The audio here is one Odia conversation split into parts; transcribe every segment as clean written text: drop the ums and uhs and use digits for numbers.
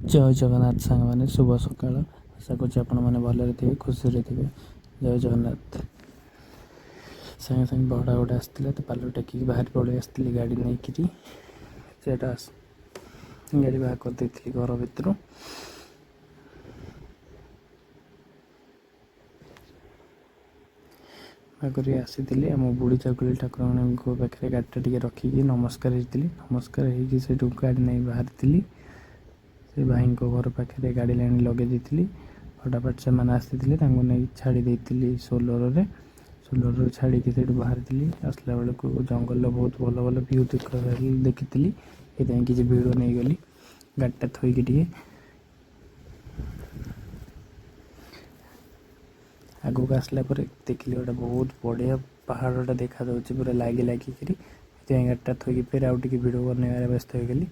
ଜୟ ଜଗନ୍ନାଥ ସାଙ୍ଗମାନେ, ଶୁଭ ସକାଳ। ଆଶା କରୁଛି ଆପଣମାନେ ଭଲରେ ଥିବେ, ଖୁସିରେ ଥିବେ। ଜୟ ଜଗନ୍ନାଥ। ସାଙ୍ଗେ ସାଙ୍ଗେ ଭଡ଼ା ଗୋଟେ ଆସିଥିଲା ତ ପାଲ ଟେକିକି ବାହାରି ପଳେଇ ଆସିଥିଲି ଗାଡ଼ି ନେଇକିରି। ସେଇଟା ଗାଡ଼ି ବାହାର କରିଦେଇଥିଲି ଘର ଭିତରୁ। ବାହାର କରି ଆସିଥିଲି ଆମ ବୁଢ଼ୀ ଚକୁଳି ଠାକୁରାଣୀଙ୍କ ପାଖରେ। ଗାଡ଼ିଟା ଟିକେ ରଖିକି ନମସ୍କାର ହେଇଥିଲି। ନମସ୍କାର ହେଇକି ସେଇଠୁ ଗାଡ଼ି ନେଇ ବାହାରିଥିଲି। ସେ ଭାଇଙ୍କ ଘର ପାଖରେ ଗାଡ଼ି ଲାଇନ୍ ଲଗେଇ ଦେଇଥିଲି। ଫଟାଫଟ ସେମାନେ ଆସିଥିଲେ, ତାଙ୍କୁ ନେଇ ଛାଡ଼ି ଦେଇଥିଲି ସୋଲରରେ। ସୋଲରରୁ ଛାଡ଼ିକି ସେଇଠୁ ବାହାରିଥିଲି। ଆସିଲା ବେଳକୁ ଜଙ୍ଗଲର ବହୁତ ଭଲ ଭଲ ଭ୍ୟୁ ଦେଖିଥିଲି, ସେଥିପାଇଁ କିଛି ଭିଡ଼ିଓ ନେଇଗଲି। ଗାଡ଼ିଟା ଥୋଇକି ଟିକେ ଆଗକୁ ଆସିଲା ପରେ ଦେଖିଲି ଗୋଟେ ବହୁତ ବଢ଼ିଆ ପାହାଡ଼ଟା ଦେଖାଯାଉଛି ପୁରା ଲାଗି ଲାଗିକିରି। ସେଥିପାଇଁ ଗାଡ଼ିଟା ଥୋଇକି ଫେର ଆଉ ଟିକେ ଭିଡ଼ିଓ ବନେଇବାରେ ବ୍ୟସ୍ତ ହେଇଗଲି।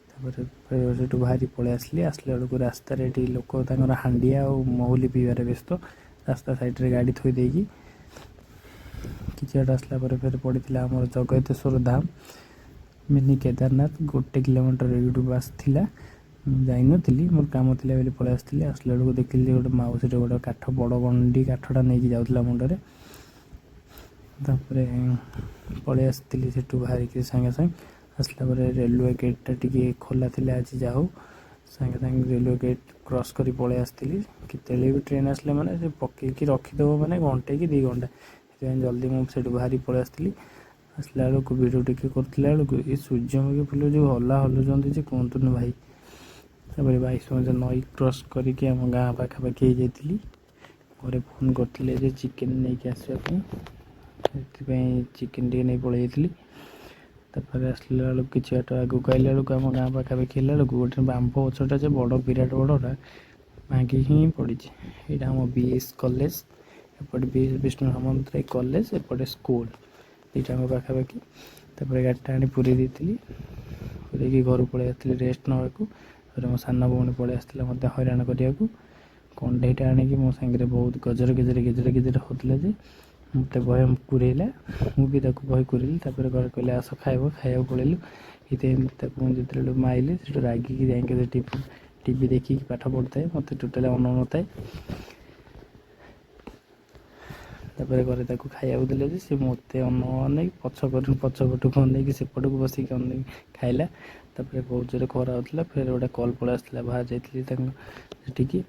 ତାପରେ ଫେର ସେଠୁ ବାହାରି ପଳେଇ ଆସିଲି। ଆସିଲା ବେଳକୁ ରାସ୍ତାରେ ଏଠି ଲୋକ ତାଙ୍କର ହାଣ୍ଡିଆ ଆଉ ମହୁଲି ପିଇବାରେ ବ୍ୟସ୍ତ, ରାସ୍ତା ସାଇଡ଼ରେ ଗାଡ଼ି ଥୋଇ ଦେଇକି। କିଛି ବାଟ ଆସିଲା ପରେ ଫେର ପଡ଼ିଥିଲା ଆମର ଜଗତେଶ୍ୱର ଧାମ, ମିନି କେଦାରନାଥ। 1 କିଲୋମିଟର ଏଇଠୁ ବାସ୍ ଥିଲା। ମୁଁ ଯାଇନଥିଲି, ମୋର କାମ ଥିଲା ବୋଲି ପଳେଇ ଆସିଥିଲି। ଆସିଲା ବେଳକୁ ଦେଖିଲି ଯେ ଗୋଟେ ମାଉସୀର ଗୋଟେ କାଠ, ବଡ଼ ଗଣ୍ଡି କାଠଟା ନେଇକି ଯାଉଥିଲା ମୁଣ୍ଡରେ। ତାପରେ ପଳେଇ ଆସିଥିଲି ସେଠୁ ବାହାରିକି। ସାଙ୍ଗେ ସାଙ୍ଗେ ଆସିଲା ପରେ ରେଲୱେ ଗେଟ୍ଟା ଟିକେ ଖୋଲା ଥିଲା ଆଜି, ଯାହା ହଉ। ସାଙ୍ଗେ ସାଙ୍ଗେ ରେଲୱେ ଗେଟ୍ କ୍ରସ୍ କରି ପଳେଇ ଆସିଥିଲି। କେତେବେଳେ ବି ଟ୍ରେନ୍ ଆସିଲେ ମାନେ ସେ ପକେଇକି ରଖିଦେବ, ମାନେ ଘଣ୍ଟେ କି 2 ଘଣ୍ଟା। ସେଥିପାଇଁ ଜଲ୍ଦି ମୁଁ ସେଠୁ ବାହାରି ପଳେଇ ଆସିଥିଲି। ଆସିଲା ବେଳକୁ ଭିଡ଼ିଓ ଟିକେ କରୁଥିଲା ବେଳକୁ ଏ ସୂର୍ଯ୍ୟମୁଖୀ ଫୁଲ ଯେଉଁ ହଲା ହଲୁଛନ୍ତି ଯେ କୁହନ୍ତୁନି ଭାଇ। ତାପରେ 22 ମଜା ନଈ କ୍ରସ୍ କରିକି ଆମ ଗାଁ ପାଖାପାଖି ହେଇଯାଇଥିଲି। ଘରେ ଫୋନ୍ କରିଥିଲେ ଯେ ଚିକେନ୍ ନେଇକି ଆସିବା ପାଇଁ, ସେଥିପାଇଁ ଚିକେନ୍ ଟିକେ ନେଇ ପଳେଇ ଯାଇଥିଲି। ତାପରେ ଆସିଲା ବେଳକୁ କିଛି ବାଟ ଆଗକୁ ଆଇଲା ବେଳକୁ, ଆମ ଗାଁ ପାଖାପାଖି ହେଲା ବେଳକୁ, ଗୋଟେ ବାମ୍ବ ଗଛଟା ଯେ ବଡ଼, ବିରାଟ ବଡ଼ଟା, ଭାଙ୍ଗି ହିଁ ପଡ଼ିଛି। ଏଇଟା ଆମ ବିଏସ୍ କଲେଜ, ଏପଟେ ବି ବିଷ୍ଣୁ ସାମନ୍ତରାୟ କଲେଜ, ଏପଟେ ସ୍କୁଲ, ଦୁଇଟାଙ୍କ ପାଖାପାଖି। ତାପରେ ଗାଡ଼ିଟା ଆଣି ପୁରେଇ ଦେଇଥିଲି। ପୁରେଇକି ଘରକୁ ପଳେଇ ଆସିଥିଲି ରେଷ୍ଟ ନେବାକୁ। ତାପରେ ମୋ ସାନ ଭଉଣୀ ପଳେଇ ଆସିଥିଲା ମୋତେ ହଇରାଣ କରିବାକୁ। କଣ୍ଢେଇଟା ଆଣିକି ମୋ ସାଙ୍ଗରେ ବହୁତ ଗଜର ଗେଜରେ ଗେଜରେ ଗେଜରେ ହେଉଥିଲା ଯେ ମୋତେ ବହେ କୁରେଇଲା। ମୁଁ ବି ତାକୁ ବହେ କୁରେଇଲି। ତାପରେ ଘରେ କହିଲେ ଆସ ଖାଇବ, ଖାଇବାକୁ ପଳେଇଲୁ। ଏଇଥିପାଇଁ ତାକୁ ମୁଁ ଯେତେବେଳେ ମାଇଲି, ସେଠୁ ରାଗିକି ଯାଇକି ସେଠି ଟିଭି ଦେଖିକି ପାଠ ପଢ଼ୁଥାଏ, ମୋତେ ଟୋଟାଲି ଅନଉନଥାଏ। ତାପରେ ଘରେ ତାକୁ ଖାଇବାକୁ ଦେଲେ ଯେ ସେ ମୋତେ ଅନେଇ ପଛ କରୁ ପଛ ପଟକୁ ଅନେଇକି ସେପଟକୁ ବସିକି ଅନେଇକି ଖାଇଲା। ତାପରେ ବହୁତ ଜୋରେ ଖରା ହେଉଥିଲା। ଫେର ଗୋଟେ କଲ୍ ପଳେଇ ଆସିଥିଲା, ବାହାରି ଯାଇଥିଲି ତାଙ୍କ ସେଠିକି।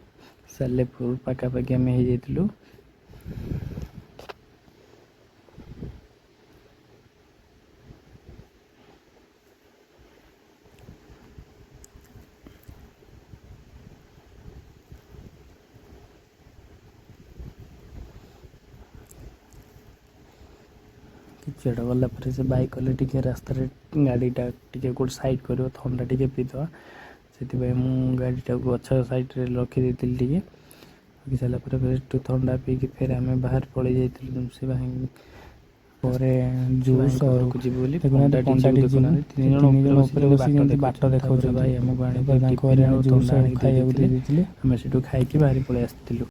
ସାଲେପୁର ପାଖାପାଖି ଆମେ ହେଇଯାଇଥିଲୁ। କିଛି ବାଟ ଗଲା ପରେ ସେ ବାଇକ୍ କଲେ ଟିକେ ରାସ୍ତାରେ ଗାଡ଼ିଟା ଟିକେ କେଉଁଠି ସାଇଡ଼୍ କରିବ, ଥଣ୍ଡା ଟିକେ ପିଇଦେବା। ସେଥିପାଇଁ ମୁଁ ଗାଡ଼ିଟାକୁ ଗଛ ସାଇଡ଼୍ରେ ରଖିଦେଇଥିଲି ଟିକେ। ରଖି ସାରିଲା ପରେ ଫେର ସେଠୁ ଥଣ୍ଡା ପିଇକି ଫେର ଆମେ ବାହାରେ ପଳେଇ ଯାଇଥିଲୁ। ସେ ଭାଇ ପରେ ଜୁସ୍ ଆଉ ଘରକୁ ଯିବୁ ବୋଲି ଦେଖୁନାହାନ୍ତି ପଣ୍ଡା ପଣ୍ଡା ଡିଜେକୁ ଡିଜେ ଦେଖୁନାହାନ୍ତି, ତିନି ସେ ଜଣ ତିନି ଉପରେ ଜଣ ବସିକି ଉପରେ ବସିକି ବାଟ ଯେମିତି ବାଟ ଦେଖାଉଛନ୍ତି। ତାପରେ ଦେଖାଉଛନ୍ତି। ଭାଇ ଆମକୁ ଆଣିକି ତାପରେ ତାଙ୍କ ଟିଫିନ୍ ଘରେ ଆଣି ଆଉ ଜୁସ୍ ଥଣ୍ଡା ଆଉ ଆଣିକି ଦେଇ ଖାଇବାକୁ ଦେଇଥିଲେ। ଦେଇ ଦେଇଥିଲେ। ଆମେ ସେଠୁ ଖାଇକି ବାହାରି ପଳେଇ ଆସିଥିଲୁ।